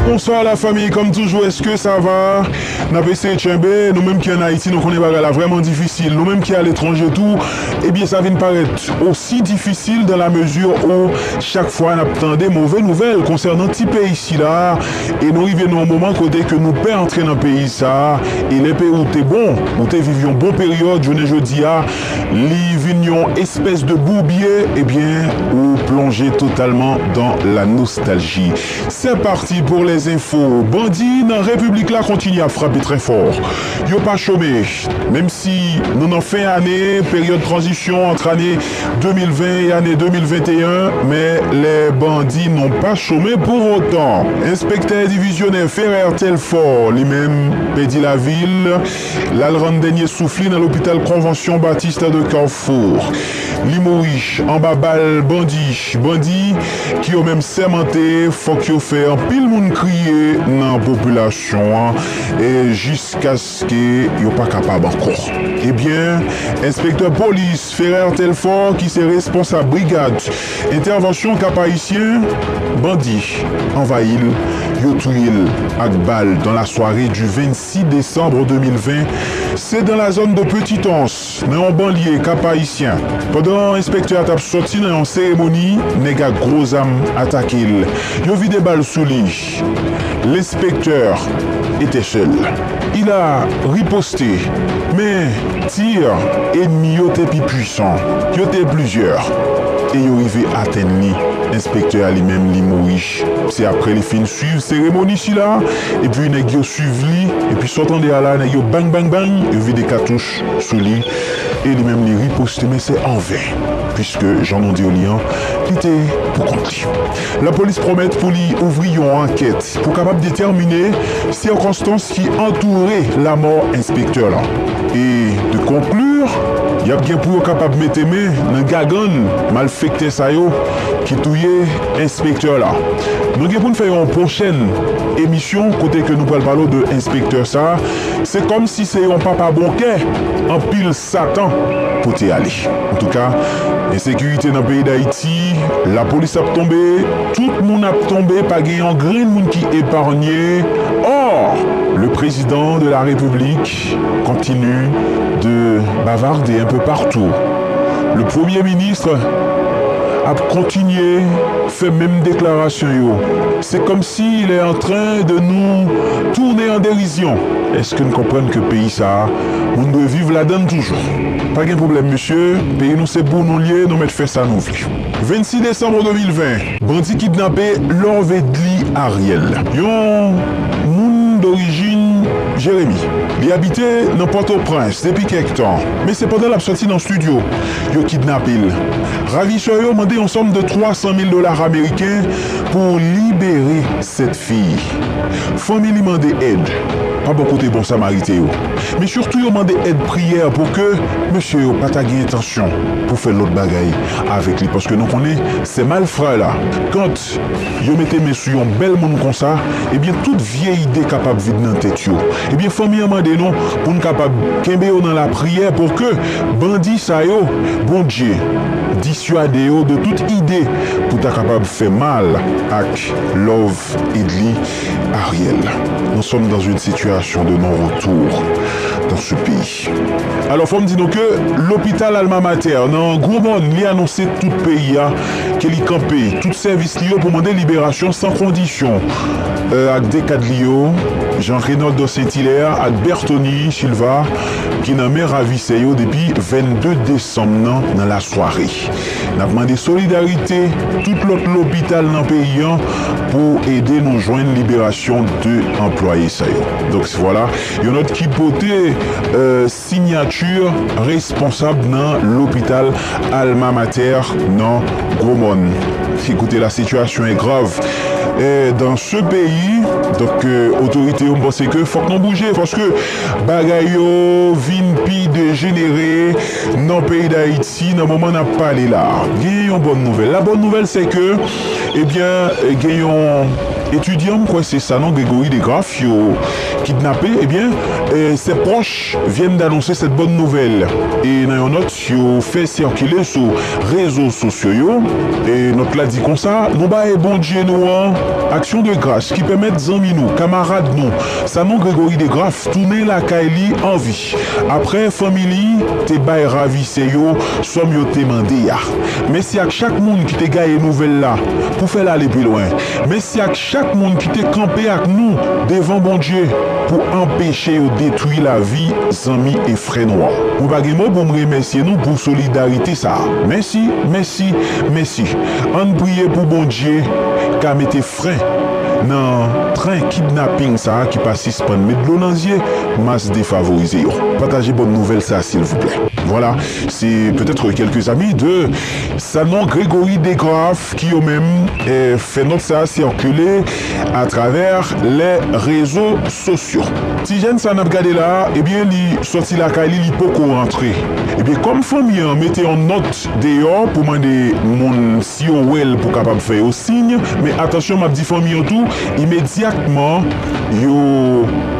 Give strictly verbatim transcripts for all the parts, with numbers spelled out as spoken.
Bonswa la fanmi, kòm toujou, èske sa va? N ap eseye tchenbe, nou menm ki ann Ayiti, nou konnen bagay la vrèman difisil. Nou menm ki aletranje tou, ebyen sa vin parèt osi difisil dans la mesure où chak fwa n ap tande move nouvèl konsènan ti peyi sila, e nou rive nan yon moman kote ke nou pè antre nan peyi sa, e lè peyi w te bon, ou te viv yon bon peryòd, jounen jodi a, li vin yon espèce de bourbier, eh bien, ou plonge totalement dans la nostalgie. C'est parti pour les infos. Bandi nan Repiblik la kontinye ap frape trè fò. Yo pa chome. Menm si nou nan fen ane, peryòd tranzisyon ant ane de mil ven e ane de mil venteyen, men les bandits n'ont pas chômé pour autant. Enspektè divizyonè Ferrer Telfort, li menm, pèdi lavi l, l al rann dènye souf li nan lopital Convention Baptiste de Carrefour. Li mouri anba bal bandi. Bandi ki yo menm sèmante fòk yo fè anpil moun kriye nan popilasyon an, e jiskaske yo pa kapab ankò. Ebyen, enspektè polis Ferrer Telfort, ki se responsab brigad entèvansyon Kap Ayisyen, bandi anvayi l, yo touye l ak bal dans la soirée du vingt-six décembre deux mille vingt. C'est dans la zone de Petit Anse, nan yon banlye Kap Ayisyen. Pandan enspektè a t ap sòti nan yon seremoni, nèg ak gwo zam atake l. Yo vide bal sou li. L'inspecteur était seul. Il a riposté, men tir enmi yo te pi pwisan. Yo te plizyè. E yo rive atenn li. Enspektè a li menm, li mouri. Se apre li fin swiv seremoni sila, epi nèg yo swiv li, epi sa w tande a la, nèg yo bang, bang, bang, yo vide katouch sou li, e li menm li riposte, men se anven, piske jan nou di w li an, li te pou kont li. Lapolis pwomèt pou li ouvri yon ankèt pou kapab detèmine sikonstans ki antoure lamò enspektè la. E de konkli, y ap gen pou yo kapab mete men nan gagann malfektè sa yo ki touye enspektè la. Nou gen pou n fè yon pwochèn emisyon kote ke nou pral pale w de enspektè sa. Se kòmsi se yon papa bon kè, anpil satan pote ale. Antouka, ensekirite nan peyi Dayiti, lapolis ap tonbe, tout moun ap tonbe, pa gen yon grenn moun ki eparnye. Or, le président de la République continue de bavarder un peu partout. Le Premier ministre ap kontinye fè menm deklarasyon yo. Se kòmsi il est en train de nous tourner en dérision. Èske n konprann ke peyi sa a, moun dwe viv ladann toujou? Pa gen pwoblèm, mesye. Peyi nou se pou nou l ye, nou mèt fè sa nou vle. Vennsis desanm de mil ven, bandi kidnape Love Edly Ariel, yon moun dorijin Jeremi. Li abite nan Pòtoprens depi kèk tan, men se pandan l ap sòti nan estidyo yo kidnape l. Ravisè yo mande yon sòm de twa san mil dola ameriken pou libere sèt fi. Fanmi li mande èd pa bò kote Bon Samariten yo, men sitou yo mande èd priyè pou ke mesye yo pa ta gen entansyon pou fè lòt bagay avèk li, paske nou konnen se malfra la, kan yo mete men sou yon bèl moun konsa, ebyen, tout vye ide kapab vin nan tèt yo. Ebyen, fanmi an mande nou pou n kapab kenbe yo nan lapriyè pou ke bandi sa yo, Bondye, diswade yo de tout ide pou ta kapab fè mal ak Love Edly Ariel. Nous sommes dans une situation de non-retour dans ce pays. Alò, fò m di nou ke lopital Alma Mater nan Gwo Mòn, li anonse tout peyi a ke li kanpe tout sèvis li yo pou mande liberasyon san kondisyon, euh, ak de kad li yo, Jean Reynold Saint Hilaire ak Berthony Silva, ki nan men ravisè yo depi vennde desanm nan, nan lasware. N ap mande solidarite tout lòt lopital nan peyi an pou ede nou jwenn liberasyon de anplwaye sa yo. Donk, vwala, yon nòt ki pote, euh, siyati responsab nan lopital Alma Mater nan Gwo Mòn. Écoutez, la situation est grave, euh, dans ce pays. Donk, euh, otorite yo, m panse ke fòk nou bouje, paske bagay yo vin pi dejenere nan peyi Dayiti nan moman n ap pale la. Gen yon bòn nouvèl. La bòn nouvèl, se ke, ebyen, gen yon Etidyan, m kwè se Sanon Gregory DeGraff, yo kidnape, ebyen, eh, ses proches viennent d'annoncer cette bonne nouvelle. E nan yon nòt yo fè sikile sou rezo sosyo yo, e nòt la di konsa: nou bay Bondye nou an aksyon de gras ki pèmèt zanmi nou, kamarad nou, Sanon Gregory DeGraff, tounen lakay li an vi, apre fanmi li te bay ravisè yo sòm yo te mande a. Mèsi ak chak moun ki te gaye nouvèl la pou fè l ale pi lwen. Mèsi ak chak moun ki te kanpe ak nou devan Bondye pou anpeche yo detwi lavi zanmi e frè nou an. Mwen pa gen mo pou m remèsye nou pou solidarite sa a. Mèsi, mèsi, mèsi. Ann priye pou Bondye ka mete fren nan tren kidnaping sa a ki pa sispann met dlo nan zye mas defavorize yo. Pataje bòn nouvèl sa a, silvouplè. Voilà, c'est peut-être quelques amis de Sanon Gregory DeGraff ki yo menm, eh, fè nòt sa a sikile atravè lè rezo sosyo. Ti jèn sa n ap gade la a, ebyen, li sòti lakay li, li poko rantre. Ebyen, kòm fanmi an mete yon nòt deyò pou mande moun si yo wè l pou kapab fè yo siy, men atansyon, m ap di fanmi an tou, imedyatman yo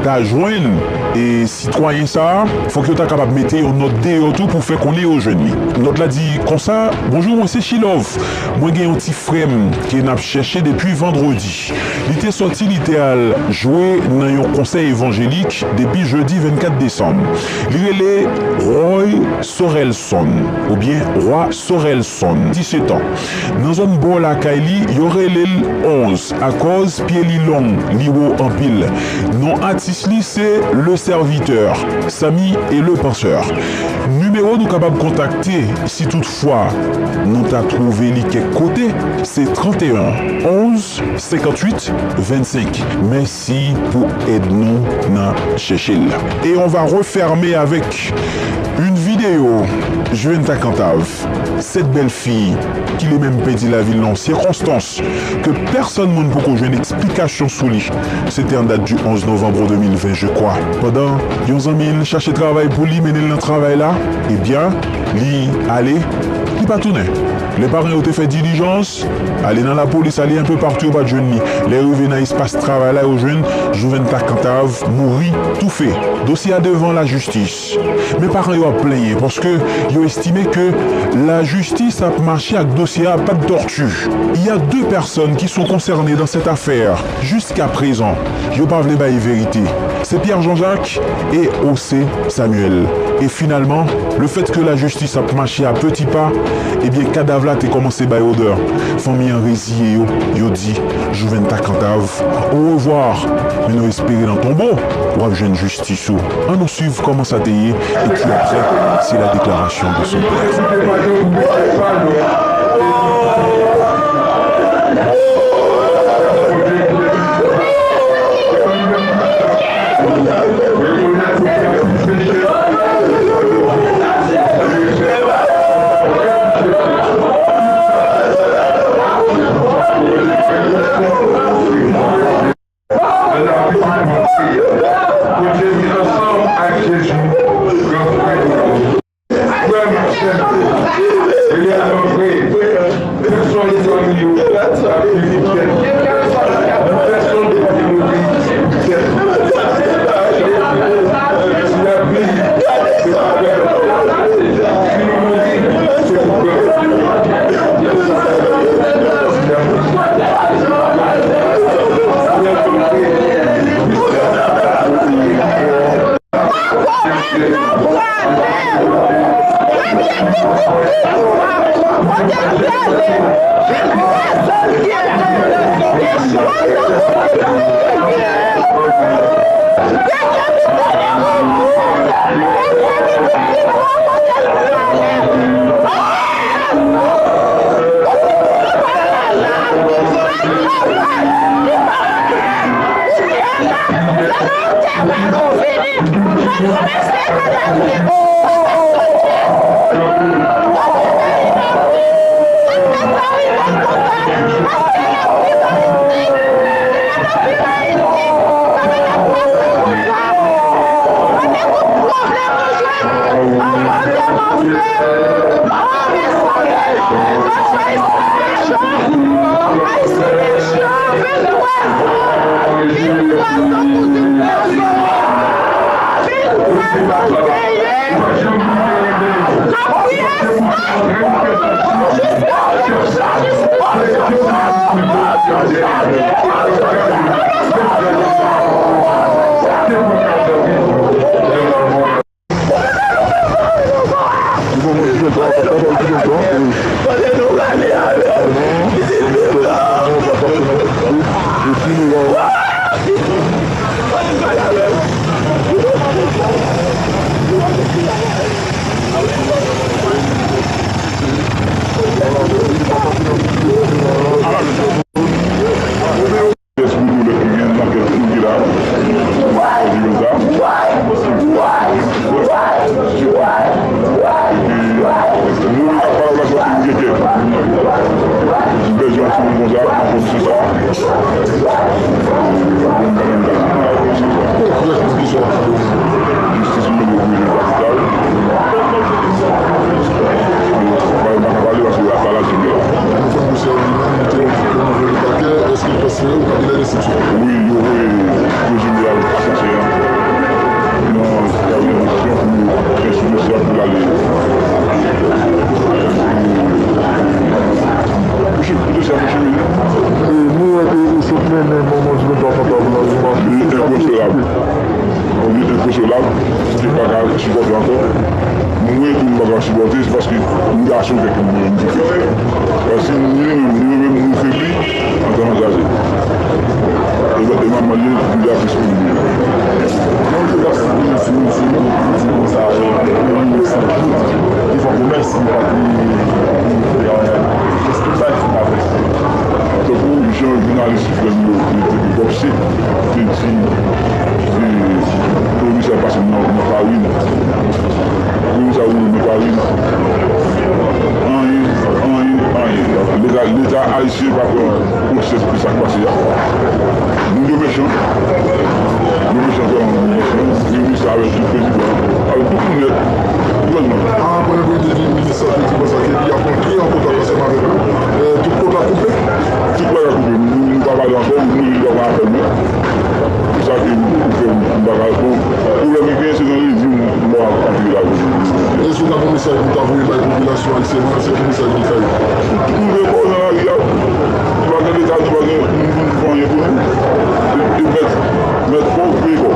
ta jwenn, e, sitwayen sa a, fòk yo ta kapab mete yon nòt deyò tou pou fè konnen yo jwenn li. Nòt la di konsa: bonjou, mwen se Chilove. Mwen gen yon ti frè m ke n ap chèche depi vandredi. Li te sòti, li te al jwe nan yon konsè evanjelik depi jedi vennkat desanm. Li rele Roy Sorelson, oubyen Rwa Sorelson, disetan. Nan zòn bò lakay li, yo rele l Onz, akòz pye li long, li wo anpil. Non atis li se Le Serviteur, Samy et Le Penseur. Nimewo nou kapab kontakte si toutfwa nou ta twouve li kèk kote, se trannteyen, onz, senkanntuit, vennsenk. Mèsi pou èd nou nan chèche l. Et on va refermer avec une vidéo Juventa Cantave, cette belle fille qui lui-même pèdi lavi l nan yon sikonstans ke pèsonn moun poko jwenn eksplikasyon sou li. Se te an dat du onze novembre deux mille vingt, je crois. Pandan yon zanmi l chache travay pou li, mennen l nan travay la, ebyen, li ale, li pa tounen. Lè paran yo te fè dilijans, ale nan lapolis, ale enpe patou, yo pa t jwenn li. Lè yo rive nan espas travay la, yo jwenn Juventa Cantave mouri toufe. Dosye a devan lajistis. Men paran yo ap plenyen paske yo estime ke lajistis ap mache ak dosye a, pa de tortue. Il y a deux personnes qui sont concernées dans cette affaire. Jusqu'à présent, yo pa vle bay verite. Se Pierre Jean-Jacques e José Samuel. E finalman, le fait que lajistis ap mache a peti pa, ebyen, kadav la te kòmanse bay odè. Fanmi an reziye yo, yo di, Juventa Cantave, au revoir. Men nou espere nan tonbo, w ap jwenn jistis ou. Ann nou swiv kòman sa te ye, epi apre, se la déclaration de son père. Bondye di ansanm ak Jezi, gran frè nou yo. Frè m, sè m, li a antre. Pèsonn pami yo pa viv pou tèt. Pèsonn pami yo viv pou tèt. Si n ap viv, se pou pèp. Si nou mouri, se pou pèp. Si n ap mouri, si n ap mouri, Kote nou prale avè l? Pitit vivan. Pièce vidéo là qui vient d'enquête qui là. Why? Why? Why? Why? Why? Epi moun k ap pale la sòti yon kèkè. Bezwen ti moun konsa, konsa. Bon, bon, bon, bon. Jistis mele pou li kapital. Mwen pa ka pale paske la pa la jime la. Nou konn misye a li menm, li te yon nouvo pakè, èske l transfere ou kabinè enstriksyon? Wi, yo voye dosye a asanse a nan kabinè enstriksyon pou enstriksyon sa pou l ale. Pou dosye a pou chimine. E nou wè ke ou sot mennen manman Jimenta Kantab nan yon mache. Li enkonsolab. Li enkonsolab, li pa ka sipòte ankò. Mwen tou, m pa ka sipòte, se paske m gason kèk moun mwen m te fè. Paske li menm, li menm nou febli antan nou kraze. E, e manman li, li la plis pou li. Non, se pa sa, se, se, se konsa, e, e, se, se, se, se, se, se, se, se, se, se, se, se, Tankou jan jounalis frè m yo, yo te Bobse, te di, e, komisè pase nan, nan farin. Komisè woule nan farin. Anyen, anyen, anyen. Leta, Leta ayisyen pa pran konsyans de sa k pase a. Moun yo mechan. Yo mechan kòman moun mechan. Minis avèk tout prezidan. Avèk tout moun nèt. Gouvènman. Apre premye minis sa te di konsa ke li ap rantre an kontak ansanm avèk ou. E, tout kontak koupe. Tout bagay koupe. Nou, nou pa pale ankò, nou, nou pa pale apèl mwen. Se sa ke ou fè m pa ka. Bon, pwoblèm ki genyen, se nan rejim m ap antre la. Èske w ta gen mesaj pou w ta voye bay popilasyon ayisyèn nan? Se ki mesaj ki fè? Tout moun gen kò nan lari a. Nou pa gen leta, nou pa gen moun pou nou fè anyen pou nou. E, e mèt, mèt kò, peye kò.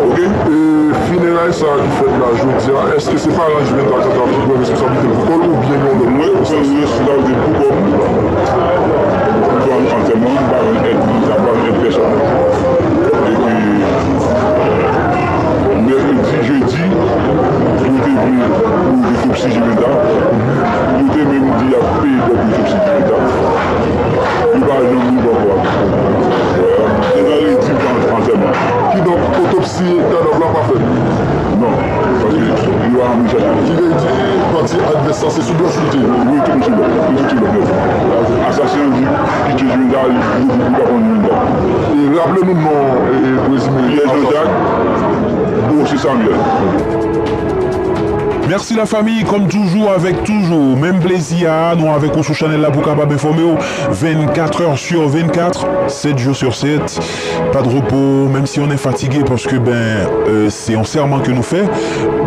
Oke? E fineray sa a ki fèt la jodi a, èske se paran Jimenta Kantab ki pran responsablite l pou kò l oubyen gen yon lòt? Mwen pran responsablite pou kò m. Pou fè antèman, m pa jwenn èd, m pa jwenn èd pèsòn. Epi, mèkredi, jedi, yo te vle pou otopsi Jimenta. Yo te menm di y ap peye kòb otopsi Jimenta. Yo pa janm rive ankò. Se nan redi pou antèman. Kidonk, otopsi kadavre la pa fèt? Non, paske yo pa janm chache. Ki vle di pati advès la se sou blanch li te ye? Wi, tout moun sou blanch. Li tout sou blanch. Asasen an di ki tye Jimenta, li, li, li pa konn Jimenta. E raple nou non, e, e, prezime. Pierre Jean-Jacques, Gros Samuel. Mèsi lafanmi, kòm toujou, avèk toujou menm plezi a, nou avèk ou sou chanèl la pou kapab enfòme w vennkat è sou vennkat, sèt jou sou sèt. Pa de repos, menm si on est fatigué, paske, ben, euh, se yon sèman ke nou fè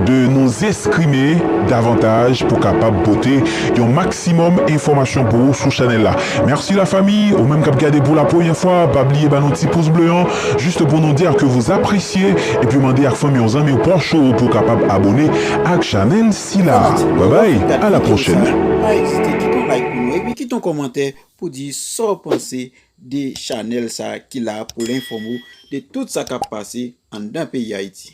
de nous exprimer davantage pou kapab pote yon maksimòm enfòmasyon pou ou sou chanèl la. Mèsi lafanmi, ou menm k ap gade pou la premyè fwa, pa bliye ba nou ti pous ble an, juste pour nous dire que vous appréciez, epi mande ak fanmi w, zanmi w, pwòch ou pou kapab abone ak chanèl sila. Bye bye, à la prochaine. Pa ezite kite yon like pou nou, epi kite yon kòmantè pou di sa w panse de chanèl sa ki la pou l enfòme w de tout sa k ap pase anndan peyi Ayiti.